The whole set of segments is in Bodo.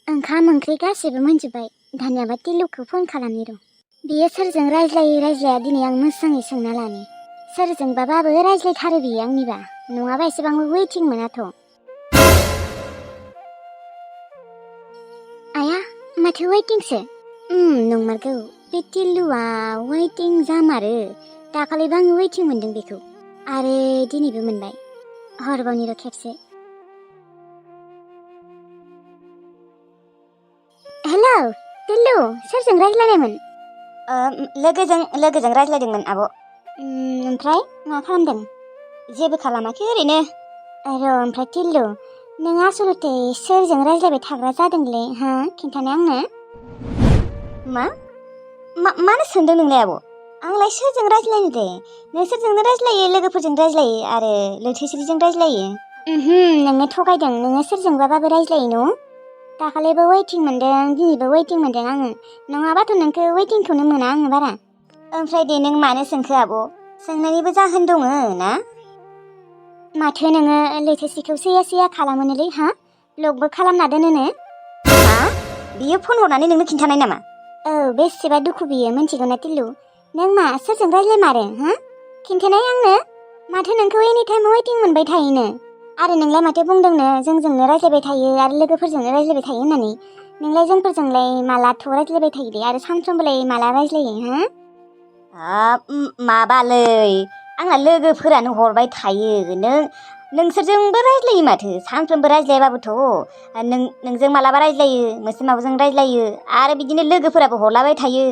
ओंखाम ओंख्रि गासैबो मोनजोब्बाय। दानियाबा टिलुखौ फन खालामनि र'। बियो सोरजों रायज्लाया दिनै आं मोजाङै सोंना लानि। सोरजोंबाबो रायज्लायथारो बियो आंनिबा, नङाबा एसेबांबो वेटिं मोनाथ'। आया माथो वेटिंसो? नंमारगौ, बे टिलुआ वेटिं जामारो। दाखालिबो आङो वेटिं मोनदों बेखौ, आरो दिनैबो मोनबाय। हरबावनि र' खेबसे। हेलौ टिलु, सोरजों रायज्लायनायमोन? लोगोजों रायज्लायदोंमोन आब'। ओमफ्राय मा खालामदों? जेबो खालामाखै ओरैनो। र' ओमफ्राय टिलु, नों आसलथे सोरजों रायज्लायबाय थाग्रा जादोंलै हा? खिन्थानाय आंनो। मानो सोंदों नोंलाय आब'? आंलाय सोरजों रायज्लायनो दे? नोंसोरजोंनो रायज्लायो, लोगोफोरजों रायज्लायो आरो लैथोस्रिजों रायज्लायो। नोङो थगायदों, नोङो सोरजोंबाबो रायज्लायो न'? दाखालिबो वेटिं मोनदों, दिनैबो वेटिं मोनदों आङो। नङाबाथ' नोंखौ वेटिंखौनो मोना आङो बारा। ओमफ्राय दे नों मानो सोंखो आब'? सोंनायनिबो जाहोन दङ ना? माथो नोङो लैथोस्रिखौ सैया खालामोनोलै हा? ब्लकबो खालामना दोनोनो। मा? बियो फन हरनानै नोंनो खिन्थानाय नामा? औ, बेसेबा दुखु बियो, मिन्थिगौ ना टिलु? नों मा सोरजों रायज्लायमारो हा? खिन्थानाय आंनो। माथो नोंखौ एनि टाइम वेटिं मोनबाय थायोनो। आरो नोंलाय माथो बुंदोंनो जोंजोंनो रायज्लायबाय थायो आरो लोगोफोरजोंनो रायज्लायबाय थायो होननानै। नोंलाय जोंफोरजोंलाय मालाथ' रायज्लायबाय थायो दे, आरो सानफ्रोमबोलाय माला रायज्लायो हा? माबालै, आंना लोगोफोरानो हरबाय थायो। नोंसोरजोंबो रायज्लायो माथो, सानफ्रोमबो रायज्लायाबाबोथ'। नोंजों मालाबा रायज्लायो, मोनसे माबाजों रायज्लायो, आरो बिदिनो लोगोफोराबो हरलाबाय थायो।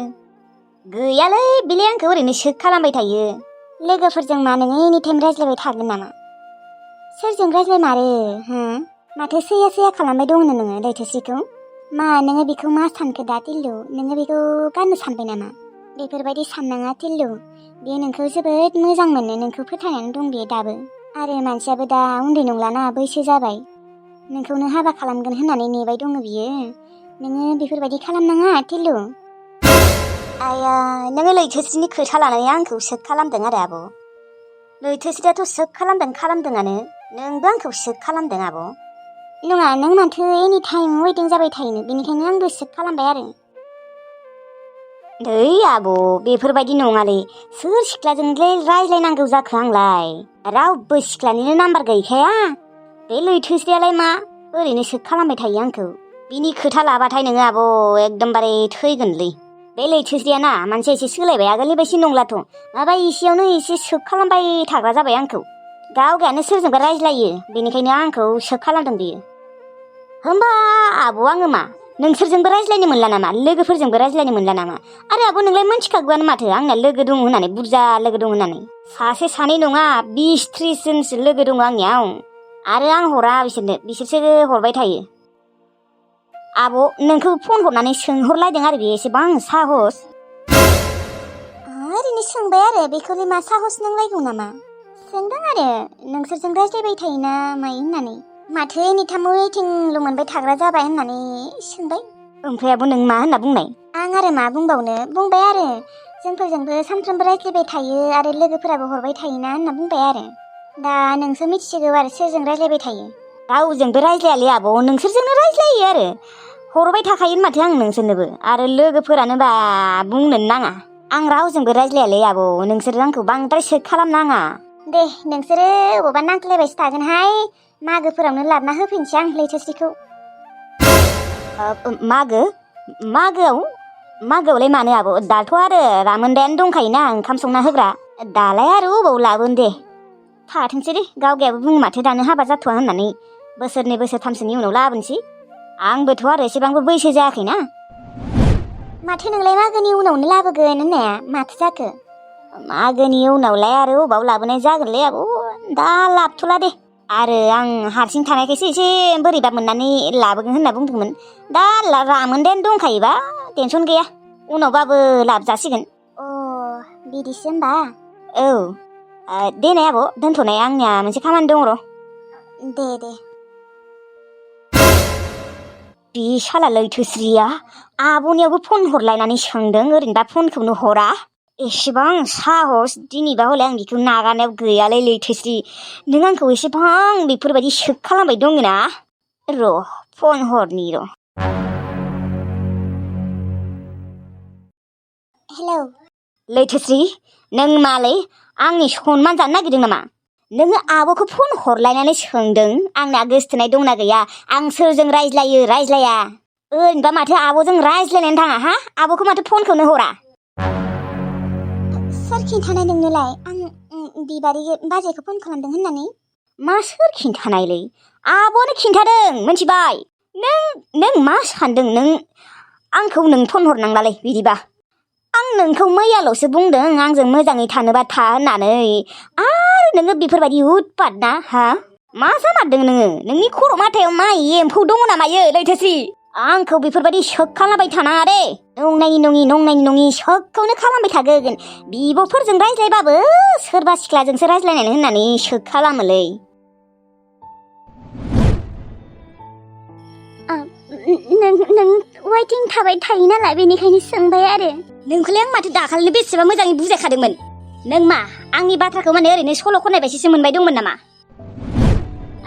गैयालै, बेलाय आंखौ ओरैनो सोख खालामबाय थायो। लोगोफोरजों मा नोङो एनि टाइम रायज्लायबाय थागोन नामा? सोरजों रायज्लायमारो हा? माथो सैया खालामबाय दङ नोङो लैथोस्रिखौ? मा नोङो बेखौ मा सानखो दा टिलु? नोङो बेखौ गारनो सानबाय नामा? बेफोरबायदि साननाङा टिलु। बेयो नोंखौ जोबोद मोजां मोनो, नोंखौ फोथायनानै दं बेयो दाबो। आरो मानसियाबो दा उन्दै नंलाना, बैसो जाबाय। नोंखौनो हाबा खालामगोन होननानै नेबाय दङ बियो। नोङो बेफोरबायदि खालामनाङा टिलु। आया, नोङो लैथोस्रिनि खोथा लानानै आंखौ सोख खालामदों आरो आब'। लैथोस्रियाथ' सोख खालामदोंआनो। नोंबो आंखौ सोख खालामदों आब'। नङा, नों माथो एनि टाइम वेटिं जाबाय थायोनो, बेनिखायनो आंबो सोख खालामबाय आरो। दै आब', बेफोरबायदि नङालै। सोर सिख्लाजोंलाय रायज्लायनांगौ जाखो आंलाय? रावबो सिख्लानिनो नाम्बार गैखाया। बे लैथोस्रियालाय मा ओरैनो सोख खालामबाय थायो आंखौ? बिनि खोथा लाबाथाय नोङो आब' एकदमबारे थैगोनलै। बे लैथोस्रिया ना मानसिया एसे सोलायबाय, आगोलनि बायदि नंलाथ'। माबा एसेयावनो एसे सोख खालामबाय थाग्रा जाबाय आंखौ। गावगायानो सोरजोंबा रायज्लायो, बेनिखायनो आंखौ सोख खालामदों बियो। होमबा आब' आङो मा नोंसोरजोंबो रायज्लायनो मोनला नामा? लोगोफोरजोंबो रायज्लायनो मोनला नामा? आरो आब' नोंलाय मिन्थिखागौआनो माथो आंना लोगो दं होननानै, बुरजा लोगो दं होननानै। सासे सानै नङा, 20-30 जनसो लोगो दङ आंनियाव। आरो आं हरा बिसोरनो, बिसोरसो हरबाय थायो। आब' नोंखौ फन हरनानै सोंहरलायदों आरो बेयो एसेबां साहस। ओरैनो सोंबाय आरो, बेखौलाय मा साहस नांलायगौ नामा? सोंदों आरो नोंसोरजों रायज्लायबाय थायोना मायो होननानै। माथो एनि टाइम वेटिंल' मोनबाय थाग्रा जाबाय होननानै सोंबाय। ओमफ्राय आब' नों मा होनना बुंनाय? आं आरो मा बुंबावनो, बुंबाय आरो जोंफोरजोंबो सानफ्रोमबो रायज्लायबाय थायो आरो लोगोफोराबो हरबाय थायोना होनना बुंबाय आरो। दा नोंसो मिथिसिगौ आरो सोरजों रायज्लायबाय थायो। रावजोंबो रायज्लायालै आब', नोंसोरजोंनो रायज्लायो आरो। हरबाय थाखायो माथो आं नोंसोरनोबो, आरो लोगोफोरानो बा बुंनोनो नाङा। आं रावजोंबो रायज्लायालै आब', नोंसोर आंखौ बांद्राय सोख खालामनाङा। दे नोंसोरो अबावबा नांख्लायबायसो थागोनहाय, मागोफोरावनो लाबोना होफैनोसै आं लैथोस्रिखौ। मागोआवलाय मानो आब'? दाथ' आरो रामोनदायानो दंखायोना ओंखाम संना होग्रा। दालाय आरो अबाव लाबोन दे। थाथोंसै दे, गावगायाबो बुङो माथो दानो हाबा जाथ'वा होननानै। 2 बोसोरथामसोनि उनाव लाबोनोसै। आंबोथ' आरो एसेबांबो बैसो जायाखैना। माथो नोंलाय मागोनि उनावनो लाबोगोन होननाया माथो जाखो? मागोनि उनावलाय आरो अबाव लाबोनाय जागोनलै आब', दा लाबथ'ला दे। आरो आं हारसिं थानायखायसो एसे बोरैबा मोननानै लाबोगोन होनना बुंदोंमोन। दा रामोनदायानो दंखायोबा टेनसन गैया, उनावबाबो लाबोजासिगोन। बिदिसो होमबा? औ, देनाय आब' दोनथ'नाय, आंनिया मोनसे खामानि दङ र'। दे। बे साला लैथोस्रिया आब'नियावबो फन हरलायनानै सोंदों, ओरैनोबा फनखौनो हरा। एसेबां साहस, दिनैबा हले आं बेखौ नागारनायाव गैयालै लैथोस्रि। नों आंखौ एसेबां बेफोरबायदि सोख खालामबाय दङ ना? र' फन हरनि र'। हेलौ लैथोस्रि नों मालै आंनि सनमान जानो नागिरदों नामा नोङो आब'खौ फन हरलायनानै सोंदों आंना गोसथोनाय दंना गैया आं सोरजों रायज्लायो रायज्लाया ओरैनोबा माथो आब'जों रायज्लायनानै थाङा हा आब'खौ माथो फनखौनो हरा सोर खिन्थानाय नोंनोलाय आं बिबारि बाजैखौ फन खालामदों होननानै मा सोर खिन्थानायलै आब'आनो खिन्थादों मिथिबाय नों मा सानदों नों आंखौ नों फन हरनांलालै बिदिबा आं नोंखौ मैयाल'सो बुंदों आंजों मोजाङै थानोबा था होननानै आरो नोङो बेफोरबायदि उतपात ना हा मा जामारदों नोंनि खर' माथायाव मा एम्फौ दङ नामायो लैथोस्रि आंखौ बेफोरबायदि सोख खालामबाय थानाङा दे नंनायनि नङि सोखखौनो खालामबाय थागोन बिब'फोरजों रायज्लायबाबो सोरबा सिख्लाजोंसो रायज्लायनानै होननानै सोख खालामोलै नों वाइटिं थाबाय थायो नालाय बेनिखायनो सोंबाय आरो नोंखौलाय आं माथो दाखालिनो बेसेबा मोजाङै बुजायखादोंमोन नों मा आंनि बाथ्राखौ माने ओरैनो सल' खननाय बायदिसो मोनबाय दंमोन नामा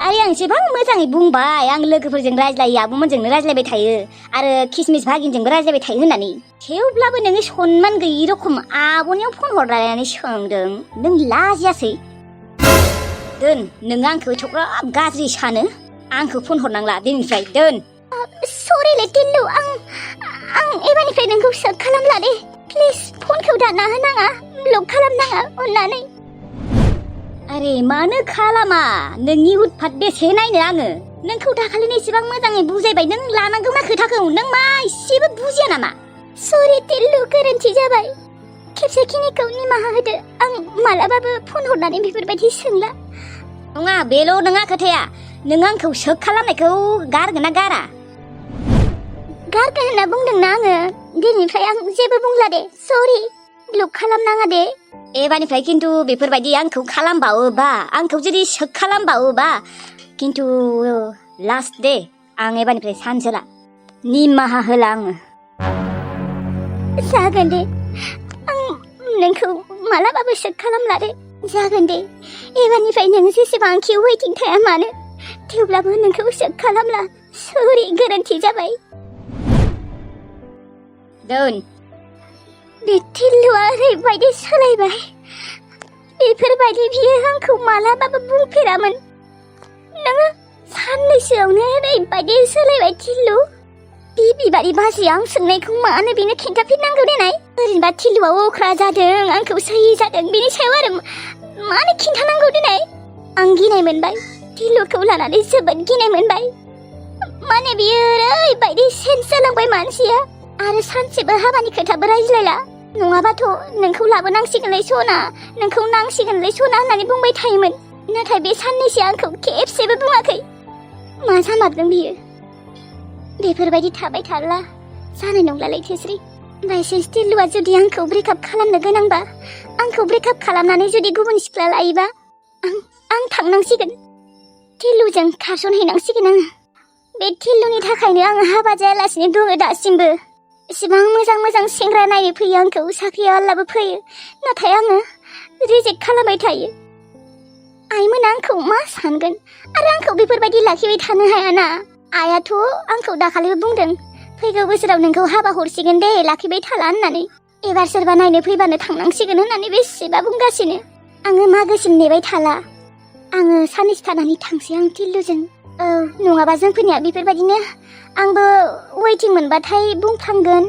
आरो आं एसेबां मोजाङै बुंबाय आं लोगोफोरजों रायज्लायो आब'मोनजोंनो रायज्लायबाय थायो आरो किसमिस भागिनजोंबो रायज्लायबाय थायो होननानै थेवब्लाबो नोङो सनमान गैयि रखम आब'नियाव फन हरलायनानै सोंदों नों लाजियासै दोन नों आंखौ एथ'ग्राब गाज्रि सानो आंखौ फन हरनांला दिनैनिफ्राय दोन सरिलै टिल्लु आं एबारनिफ्राय नोंखौ सोख खालामला दे प्लिज फनखौ दानना होनाङा ब्लक खालामनाङा अननानै आरे मानो खालामा नोंनि उतपात बेसे नायनो आङो नोंखौ दाखालिनो एसेबां मोजाङै बुजायबाय नों लानांगौ ना खोथाखौ नों मा एसेबो बुजिया नामा सरि टिल्लु गोरोन्थि जाबाय खेबसेखिनिखौ निमाहा होदो आं मालाबाबो फन हरनानै बेफोरबायदि सोंला नङा बेल' नङा खोथाया नों आंखौ सोख खालामनायखौ गारगोन ना गारा गारगोन होनना बुंदोंना आङो दिनैनिफ्राय आं जेबो बुंला दे सरि ब्लक खालामनाङा दे एबारनिफ्राय खिन्थु बेफोरबायदि आंखौ खालामबावोबा आंखौ जुदि सोख खालामबावोबा खिन्थु लास्ट दे आं एबारनिफ्राय सानसोला निमाहा होला आङो जागोन दे आं नोंखौ मालाबाबो सोख खालामला दे जागोन दे एबारनिफ्राय नों जेसेबांखि वेटिं थाया मानो थेवब्लाबो नोंखौ सोख खालामला सरि गोरोन्थि जाबाय दोन बे टिल्लुआ ओरैबायदि सोलायबाय बेफोरबायदि बियो आंखौ मालाबाबो बुंफेरामोन नोङो साननैसोआवनो ओरैबायदि सोलायबाय टिल्लु बे बिबारि बाजैया आं सोंनायखौ मानो बेनो खिन्थाफिननांगौ देनाय ओरैनोबा टिल्लुआ अख्रा जादों आंखौ सही जादों बेनि सायाव आरो मानो खिन्थानांगौ देनाय आं गिनाय मोनबाय टिल्लुखौ लानानै जोबोद गिनाय मोनबाय माने बियो ओरैबायदि सेन्स जालांबाय मानसिया आरो सानसेबो हाबानि खोथाबो रायज्लायला नङाबाथ' नोंखौ लाबोनांसिगोनलै सना नोंखौ नांसिगोनलै सना होननानै बुंबाय थायोमोन नाथाय बे साननैसो आंखौ खेबसेबो बुङाखै मा जामारदों बियो बेफोरबायदि थाबाय थाब्ला जानाय नंला लैथोस्रि बायसेन्स टिल्लुआ जुदि आंखौ ब्रेकआप खालामनो गोनांबा आंखौ ब्रेकआप खालामनानै जुदि गुबुन सिख्ला लायोबा आं थांनांसिगोन टिल्लुजों खारसनहैनांसिगोन आङो बे टिल्लुनि थाखायनो आं हाबा जायालासिनो दङ दासिमबो एसेबां मोजां सेंग्रा नायनो फैयो आंखौ साख्रियालाबो फैयो नाथाय आङो रिजेक्ट खालामबाय थायो आइमोना आंखौ मा सानगोन आरो आंखौ बेफोरबायदि लाखिबाय थानो हायाना आइयाथ' आंखौ दाखालिबो बुंदों फैगौ बोसोराव नोंखौ हाबा हरसिगोन दे लाखिबाय थाला होननानै एबार सोरबा नायनो फैबानो थांनांसिगोन होननानै बेसेबा बुंगासिनो आङो मागोसिम नेबाय थाला आङो साननैसो थानानै थांसै आं टिल्लुजों औ नङाबा जोंफोरनिया बेफोरबायदिनो आंबो वेटिं मोनबाथाय बुंफ्लांगोन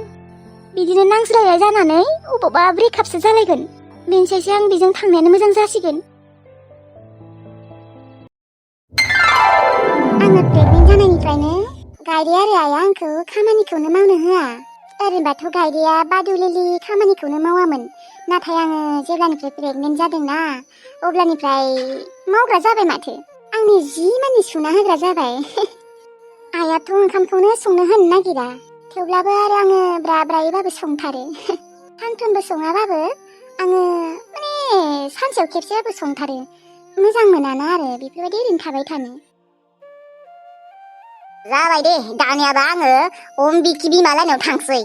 बिदिनो नांज्लायनाय जानानै अबावबा ब्रेकआपसो जालायगोन बेनिसायसो आं बेजों थांनायानो मोजां जासिगोन आङो प्रेगनेन्ट जानायनिफ्रायनो गायदे आरो आइया आंखौ खामानिखौनो मावनो होआ ओरैनोबाथ' गायदेया बादुलिलि खामानिखौनो मावामोन नाथाय आङो जेब्लानिफ्राय प्रेगनेन्ट जादोंना अब्लानिफ्राय मावग्रा जाबाय माथो आंनि जि मानि सुना होग्रा जाबाय आइयाथ' ओंखामखौनो संनो होनो नागिरा थेवब्लाबो आरो आङो ब्रायैबाबो संथारो सानफ्रोमबो सङाबाबो आङो माने सानसेयाव खेबसेबाबो संथारो मोजां मोनाना आरो बेफोरबायदि ओरैनो थाबाय थानो जाबाय दे दानियाबा आङो अम्बिखि बिमालायनाव थांसै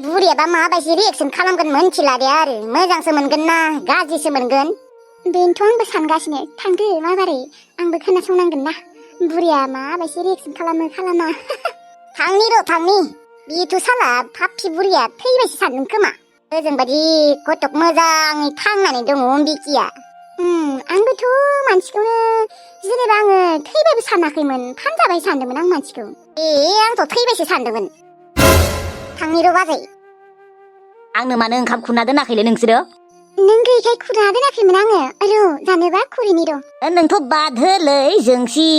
बुरियाबा माबायदि रिएक्सन खालामगोन मोनथिला दे आरो मोजांसो मोनगोन ना गाज्रिसो मोनगोन बेनोथ' आंबो सानगासिनो थांदो माबारै आंबो खोनासंनांगोन ना बुरिया माबायदि रिएक्सन खालामो खालामा थांनि बेथ' साला फाफि बुरिया थैबायसो सानदों खोमा ओजोंबादि गथ'क मोजाङै थांनानै दङ बिकिया आंबोथ' मानसिखौनो जेनेबा आङो थैबायबो सानाखैमोन फानजाबाय सानदोंमोन आं मानसिखौ आंथ' थैबायसो सानदोंमोन थांनि र' बाजै आंनो मानो ओंखाम खुरना दोनाखैलै नोंसोरो नों गैयैखाय खुरना दोनाखैमोन आङो र' जानोबा खुरैनि र' नोंथ' बादहोलै जोंसि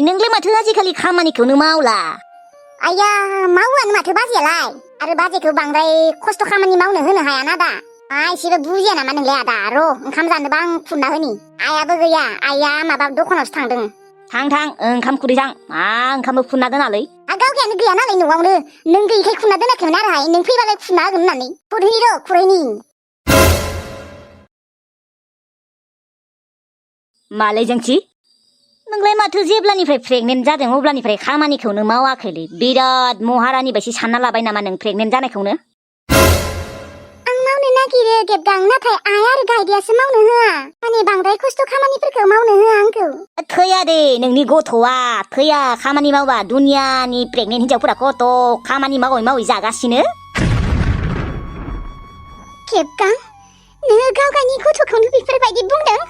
नोंलाय माथो आजिखालि खामानिखौनो मावला आया मावोआनो माथो बाजैयालाय आरो बाजैखौ बांद्राय खस्थ' खामानि मावनो होनो हायाना दा एसेबो बुजिया नामा नोंलाय आदा र' ओंखाम जानोबा आं खुरना होनि आइयाबो गैया आइया माबा दखानावसो थांदों थां ओंखाम खुरै थां मा ओंखामबो खुरना दोनालै गावगायानो गैया नालाय न'आवनो नों गैयैखाय खुरना दोनाखैमोन आरोहाय नों फैबालाय खुरना होगोन होननानै खुरैनि र' खुरैनि मालै जोंसि नोंलाय माथो जेब्लानिफ्राय प्रेगनेन्ट जादों अब्लानिफ्राय खामानिखौनो मावाखैलै बिराद महारानि बायदि सानना लाबाय नामा नों प्रेगनेन्ट जानायखौनो आं मावनो नागिरो गेबदां नाथाय आइ आरो गायदेयासो मावनो होआ माने बांद्राय खस्थ' खामानिफोरखौ मावनो होआ आंखौ थैया दे नोंनि गथ'आ थैया खामानि मावबा दुनियानि प्रेगनेन्ट हिनजावफोरा कत' खामानि मावै जागासिनो गेबदां नोङो गावगायनि गथ'खौनो बेफोरबायदि बुंदों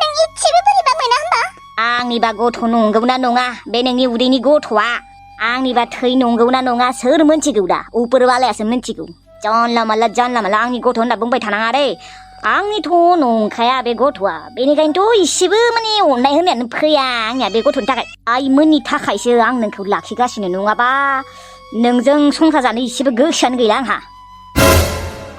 नों इसेबो बोरैबा मोना होमबा आंनिबा गथ' नंगौना नङा बे नोंनि उदैनि गथ'आ आंनिबा थै नंगौना नङा सोर मोनथिगौ दा उपरवालायासो मोनथिगौ जानला मानला आंनि गथ' होनना बुंबाय थानाङा दै आंनिथ' नंखाया बे गथ'आ बेनिखायनोथ' इसेबो माने अननाय होनायानो फैया आंनिया बे गथ'नि थाखाय आइमोननि थाखायसो आं नोंखौ लाखिगासिनो नङाबा नोंजों संसार जानो इसेबो गोसोआनो गैला आंहा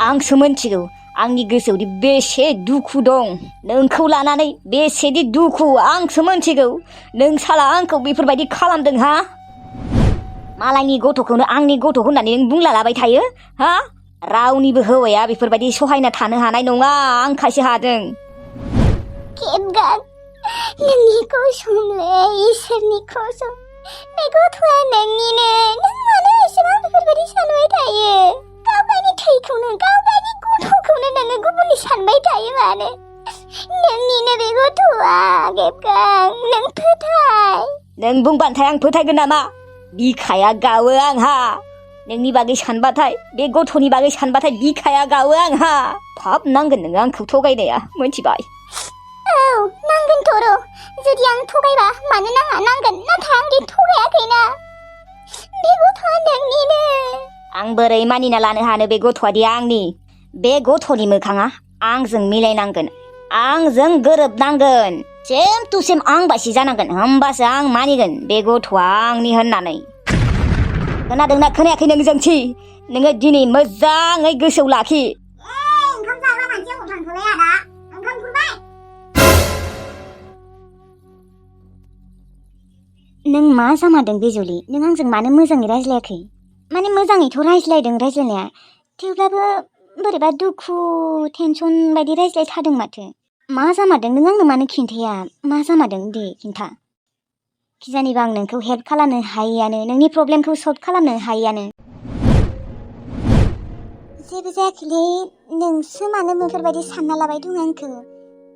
आंसो मोनथिगौ आंनि गोसोआवदि बेसे दुखु दं नोंखौ लानानै बेसेदि दुखु आंसो मोनथिगौ नों साला आंखौ बेफोरबायदि खालामदों हा मालायनि गथ'खौनो आंनि गथ' होननानै नों बुंलालाबाय थायो हा रावनिबो हौवाया बेफोरबायदि सहायना थानो हानाय नङा आं खायसे हादों गेबगां नोंनि कसमलै इसोरनि कसम बे गथ'आ नोंनिनो नों मानो एसेबां बेफोरबायदि सानबाय थायो गावगायनि थैखौनो गावगायनि गथ'खौनो नोङो गुबुननि सानबाय थायो मानो नोंनिनो बे गथ'आ गेबगां नों फोथाय नों बुंबाथाय आं फोथायगोन नामा बिखाया गावो आंहा नोंनि बागै सानबाथाय बे गथ'नि बागै सानबाथाय बिखाया गावो आंहा फाब नांगोन नोङो आंखौ थगायनाया मोनथिबाय औ नांगोनथ' र' जुदि आं थगायबा मानो नाङा नांगोन नाथाय आं दि थगायाखैना बे गथ'आ नोंनिनो आं बोरै मानिना लानो हानो बे गथ'आदि आंनि बे गथ'नि मोखाङा आंजों मिलायनांगोन आंजों गोरोबनांगोन सेम टु सेम आं बायदि जानांगोन होमबासो आं मानिगोन बे गथ'आ आंनि होननानै खोनादोंना खोनायाखै नों जोंथि नोङो दिनै मोजाङै गोसोआव लाखि ओंखाम जाग्रा मानसिया अबाव थांखोलै आदा ओंखाम खुरबाय नों मा जामारदों बेजुलि नों आंजों मानो मोजाङै रायज्लायाखै माने मोजाङैथ' रायज्लायदों रायज्लायनाया थेवब्लाबो बोरैबा दुखु टेनसन बायदि रायज्लायथारदों माथो मा जामारदों नों आंनो मानो खिन्थाया मा जामारदों दे खिन्था खिजानिबा आं नोंखौ हेल्प खालामनो हायैयानो नोंनि प्रब्लेमखौ सल्भ खालामनो हायैयानो जेबो जायाखैलै नोंसो मानो बेफोरबायदि सानना लाबाय दं आंखौ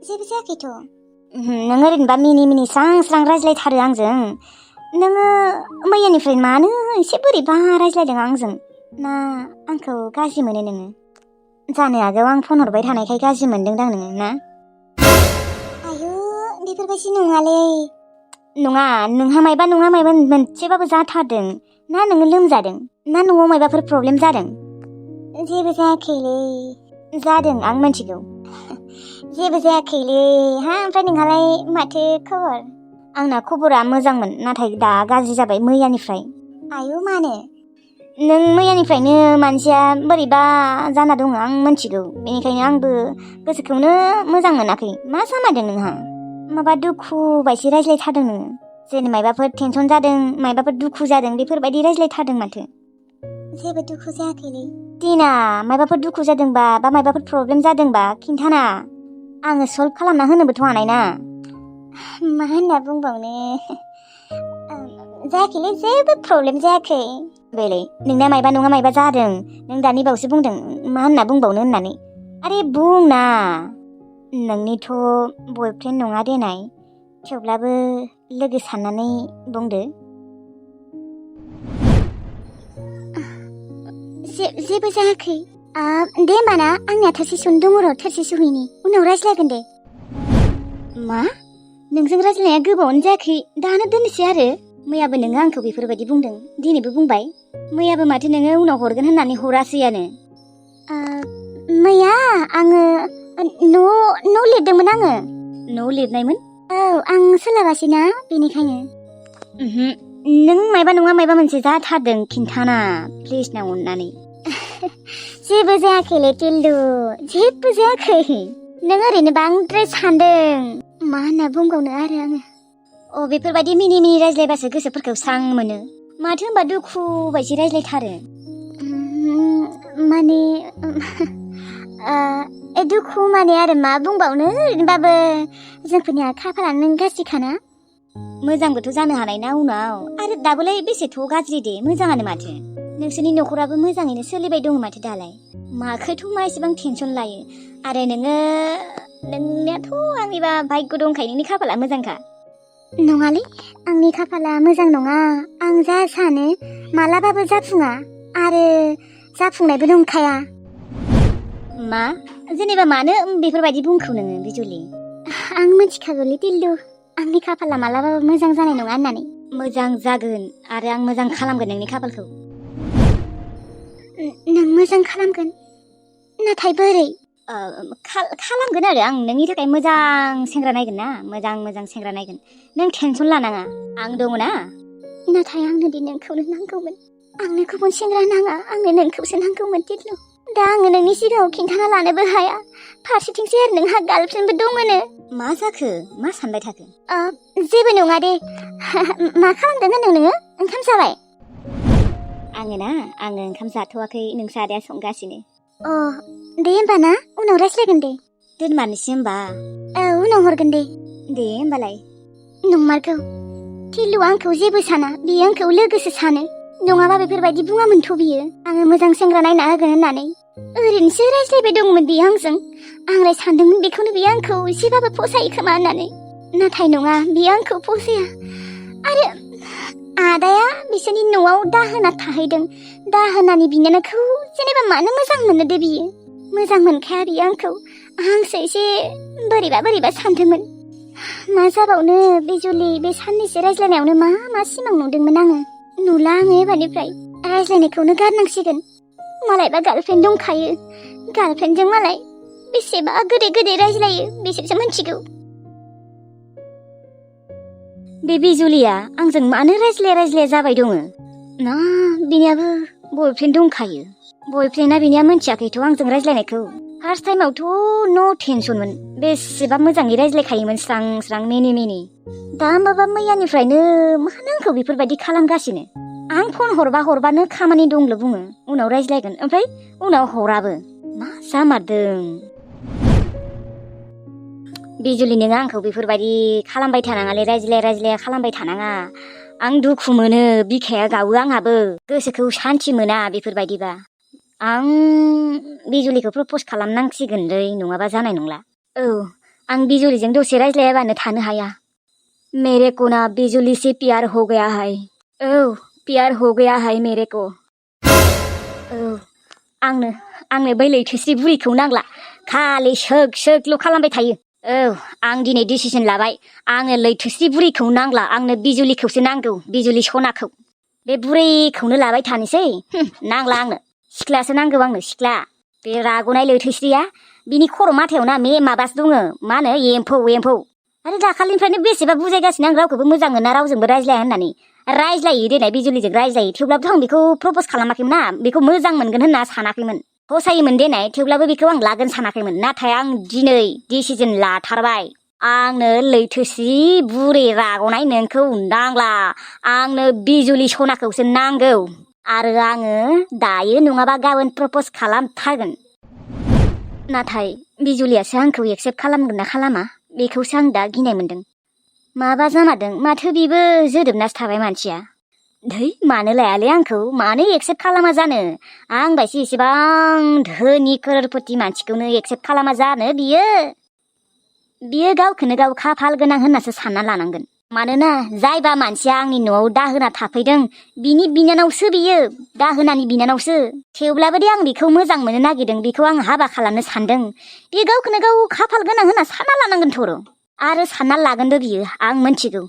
जेबो जायाखैथ' नों ओरैनोबा मिनि स्रां रायज्लायथारो आंजों नोङो मैयानिफ्राय मानो एसे बोरैबा रायज्लायदों आंजों ना आंखौ गाज्रि मोनो नोङो जानो हागौ आं फन हरबाय थानायखाय गाज्रि मोनदोंदां नोङो ना आयु बेफोरबायदि नङालै नङा नोंहा मायबा मोनसेबाबो जाथारदों ना नोङो लोमजादों ना न'आव मायबाफोर प्रब्लेम जादों जेबो जायाखैलै जादों आं मिथिगौ जेबो जायाखैलै हा ओमफ्राय नोंहालाय माथो खबर आंना खबरा मोजांमोन नाथाय दा गाज्रि जाबाय मैयानिफ्राय आयु मानो नों मैयानिफ्रायनो मानसिया बोरैबा जाना दङ आं मिथिगौ बेनिखायनो आंबो गोसोखौनो मोजां मोनाखै मा जामारदों नोंहा माबा दुखु बायदि रायज्लायथारदों नोङो जेने मायबाफोर टेनसन जादों मायबाफोर दुखु जादों बेफोरबायदि रायज्लायथारदों माथो जेबो दुखु जायाखैलै दिना मायबाफोर दुखु जादोंबा बा मायबाफोर प्रब्लेम जादोंबा खिन्थाना आङो सल्भ खालामना होनोबोथ' हानायना मा होनना बुंबावनो जायाखैलै जेबो प्रब्लेम जायाखै बेलै नोंना मायबा नङा मायबा जादों नों दानि बावैसो बुंदों मा होनना बुंबावनो होननानै आरे बुंना नोंनिथ' बयफ्रेन्ड नङा देनाय थेवब्लाबो लोगो साननानै बुंदो जेबो जायाखै। दे होमबा ना आंनिया थोरसि सुनो दङ र' थोरसि सुहैनि उनाव रायज्लायगोन दे। मा? नोंजों रायज्लायनाया गोबावानो जायाखै दानो दोननोसै आरो? मैयाबो नोङो आंखौ बेफोरबायदि बुंदों दिनैबो बुंबाय। मैयाबो माथो नोङो उनाव हरगोन होननानै हरासैयानो। मैया आङो न' लिरदोंमोन आङो। न' लिरनायमोन? औ आं सोलाबासैना बेनिखायनो। नों मायबा नङा मायबा मोनसे जाथारदों खिन्थाना प्लिज ना अननानै। जेबो जायाखैलै टिल्लु जेबो जायाखै। नों ओरैनो बांद्राय सानदों। मा होनना बुंबावनो आरो आङो। बेफोरबायदि मिनि मिनि रायज्लायबासो गोसोफोरखौ स्रां मोनो। माथो होनबा दुखु बायदि रायज्लायथारो। माने दुखु माने आरो मा बुंबावनो ओरैनोबाबो जोंफोरनिया खाफालानो गाज्रिखाना। मोजांबोथ' जानो हानाय ना उनाव आरो दाबोलाय बेसेथ' गाज्रि दे मोजाङानो माथो। नोंसोरनि न'खराबो मोजाङैनो सोलिबाय दङ माथो दालाय। माखौथ' मा एसेबां टेनसन लायो आरो नोंनियाथ' आंनिबा भाग्य दंखायो नोंनि खाफाला मोजांखा। नङालै आंनि खाफाला मोजां नङा। आं जा सानो मालाबाबो जाफुङा आरो जाफुंनायबो नंखाया। मा? जेनेबा मानो बेफोरबायदि बुंखो नोङो बिजुलि? आं मिथिखागौलै टिल्लु आंनि खाफाला मालाबाबो मोजां जानाय नङा होननानै। मोजां जागोन आरो आं मोजां खालामगोन नोंनि खाफालखौ। नों मोजां खालामगोन? नाथाय बोरै? खालामगोन आरो आं नोंनि थाखाय मोजां सेंग्रा नायगोन ना मोजां सेंग्रा नायगोन। नों टेनसन लानाङा आं दङ ना। नाथाय आंनो दि नोंखौनो नांगौमोन। आंनो गुबुन सेंग्रा नाङा आंनो नोंखौसो नांगौमोन टिल्लु। दा आङो नोंनि सिगाङाव खिन्थाना लानोबो हाया। फारसेथिंसो आरो नोंहा गार्लफ्रेन्डबो दंमोनो। मा जाखो? मा सानबाय थाखो? जेबो नङा दे। मा खालामदों होनदों नोङो? ओंखाम जाबाय? आङो ओंखाम जाथ'वाखै नोंसा आदाया संगासिनो। दे होमबा ना उनाव रायज्लायगोन दे। दोनमानोसै होमबा? उनाव हरगोन दे। दे होमबालाय। नंमारगौ टिल्लु आंखौ जेबो साना बियो आंखौ लोगोसो सानो। नङाबा बेफोरबायदि बुङामोनथ' बियो आङो मोजां सेंग्रा नायना होगोन होननानै। ओरैनोसो रायज्लायबाय दंमोन बियो आंजों। आंलाय सानदोंमोन बेखौनो बियो आंखौ एसेबाबो फसायो खोमा होननानै। नाथाय नङा बियो आंखौ फसाया। आरो आदाया बिसोरनि न'आव दाहोना थाहैदों। दाहोनानि बिनानावखौ जेनेबा मानो मोजां मोननो दे बियो? मोजां मोनखाया बियो आंखौ। आंसो एसे बोरैबा सानदोंमोन। मा जाबावनो बिजुलि बे साननैसो रायज्लायनायावनो मा सिमां नुदोंमोन आङो। नुला आङो एबारनिफ्राय रायज्लायनायखौनो गारनांसिगोन। मालायबा गार्लफ्रेन्ड दंखायो। गार्लफ्रेन्डजों मालाय बेसेबा गोदै रायज्लायो बिसोरसो मिथिगौ। बे बिजुलिया आंजों मानो रायज्लाया जाबाय दङ ना बिनियाबो बयफ्रेन्ड दंखायो। बयफ्रेन्डआ बिनिया मिथियाखैथ' आंजों रायज्लायनायखौ। फार्स्ट टाइमावथ' न' टेनसनमोन बेसेबा मोजाङै रायज्लायखायोमोन स्रां मिनि। दा होमबाबा मैयानिफ्रायनो मानो आंखौ बेफोरबायदि खालामगासिनो? आं फन हरबानो खामानि दंल' बुङो उनाव रायज्लायगोन ओमफ्राय उनाव हराबो। मा जामारदों? बिजुलि नोङो आंखौ बेफोरबायदि खालामबाय थानाङालै रायज्लाया खालामबाय थानाङा। आं दुखु मोनो बिखाया गावो आंहाबो गोसोखौ सान्थि मोना बेफोरबायदिबा। आं बिजुलिखौ प्रप'ज खालामनांसिगोनलै नङाबा जानाय नंला। आं बिजुलिजों दसे रायज्लायाबानो थानो हाया। मेरे को ना बिजुली से प्यार हो गया है। प्यार हो गया है मेरे को। आंनो बै लैथोस्रि बुरिखौ नांला। खालि सोगल' खालामबाय थायो। आं दिनै डिसिसन लाबाय। आंनो लैथोस्रि बुरिखौ नांला आंनो बिजुलिखौसो नांगौ बिजुलि सनाखौ। बे बुरैखौनो लाबाय थानोसै। नांला आंनो सिख्लासो नांगौ आंनो सिख्ला। बे राग'नाय लैथोस्रिया बिनि खर' माथायाव ना माबासो दङ मा होनो एम्फौ। आरो दाखालिनिफ्रायनो बेसेबा बुजायगासिनो आं रावखौबो मोजां मोना रावजोंबो रायज्लाया होननानै। रायज्लायो देनाय बिजुलिजों रायज्लायो थेवब्लाबोथ' आं बेखौ प्रप'ज खालामाखैमोन ना बेखौ मोजां मोनगोन होनना सानाखैमोन। फसायोमोन देनाय थेवब्लाबो बेखौ आं लागोन सानाखैमोन। नाथाय आं दिनै डिसिजन लाथारबाय। आंनो लैथोस्रि बुरै राग'नाय नोंखौ नांला आंनो बिजुलि सनाखौसो नांगौ। आरो आङो दायो नङाबा गाबोन प्रप'ज खालामथारगोन। नाथाय बिजुलियासो आंखौ एक्सेप्ट खालामगोन ना खालामा बेखौसो आं दा गिनाय मोनदों। माबा जामारदों माथो बेबो जोदोबनासो थाबाय मानसिया। मानो लायालै आंखौ मानो एक्सेप्ट खालामा जानो? आं बायसो एसेबां धोनि करोरपति मानसिखौनो एक्सेप्ट खालामा जानो बियो गावखौनो गाव खाफाल गोनां होननासो सानना लानांगोन। मानोना जायबा मानसिया आंनि न'आव दाहोना थाफैदों बिनि बिनानावसो बियो, दाहोनानि बिनानावसो। थेवब्लाबो दे आं बेखौ मोजां मोननो नागिरदों, बेखौ आं हाबा खालामनो सानदों। बे गावखौनो गाव खाफाल गोनां होनना सानना लानांगोन थर'। आरो सानना लागोनबो बियो, आं मोनथिगौ।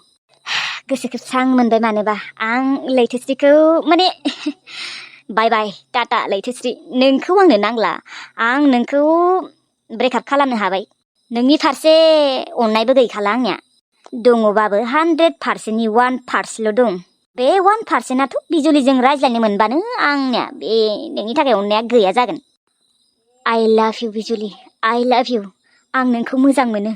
गोसोखौ स्रां मोनबाय मानोबा। आं लैथोस्रिखौ माने बाय बाय टाटा लैथोस्रि, नोंखौ आंनो नांला। आं नोंखौ ब्रेकआप खालामनो हाबाय। नोंनि फारसे अननायबो गैखाला आंनिया। दङबाबो 100%नि 1% दं। बे 1%आथ' बिजुलिजों रायज्लायनो मोनबानो आंनिया बे नोंनि थाखाय अननाया गैया जागोन। I love you Bijuli, I love you। आं नोंखौ मोजां मोनो।